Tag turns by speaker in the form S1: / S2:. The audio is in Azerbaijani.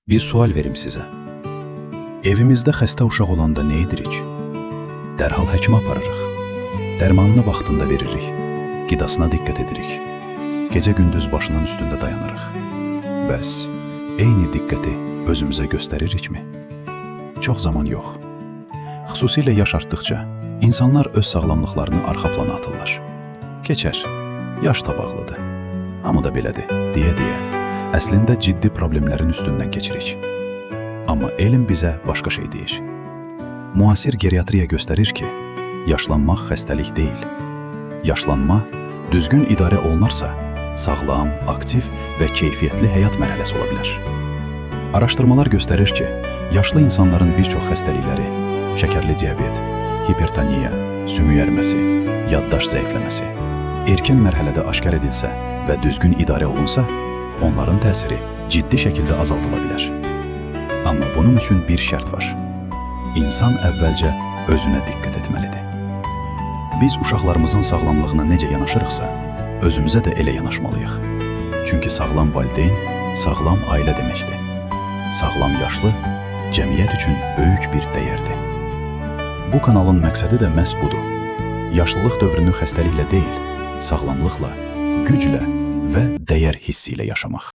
S1: Bir sual verim sizə. Evimizdə xəstə uşaq olanda nə edirik? Dərhal həkimə aparırıq. Dərmanını vaxtında veririk. Qidasına diqqət edirik. Gecə-gündüz başının üstündə dayanırıq. Bəs eyni diqqəti özümüzə göstəririkmi? Çox zaman yox. Xüsusilə yaş artdıqca insanlar öz sağlamlıqlarını arxa plana atırlar. Keçər, yaş da bağlıdır. Hamı da belədir, deyə-deyə. Əslində ciddi problemlərin üstündən keçirik. Amma elm bizə başqa şey deyir. Müasir geriatriya göstərir ki, yaşlanmaq xəstəlik deyil. Yaşlanma düzgün idarə olunarsa, sağlam, aktiv və keyfiyyətli həyat mərhələsi ola bilər. Araşdırmalar göstərir ki, yaşlı insanların bir çox xəstəlikləri, şəkərli diabet, hipertoniya, sümük əriməsi, yaddaş zəifləməsi, erkən mərhələdə aşkar edilsə və düzgün idarə olunsa, onların təsiri ciddi şəkildə azaldıla bilər. Amma bunun üçün bir şərt var. İnsan əvvəlcə özünə diqqət etməlidir. Biz uşaqlarımızın sağlamlığına necə yanaşırıqsa, özümüzə də elə yanaşmalıyıq. Çünki sağlam valideyn sağlam ailə deməkdir. Sağlam yaşlı cəmiyyət üçün böyük bir dəyərdir. Bu kanalın məqsədi də məhz budur. Yaşlılıq dövrünü xəstəliklə deyil, sağlamlıqla, güclə və dəyər hissi ilə yaşamaq.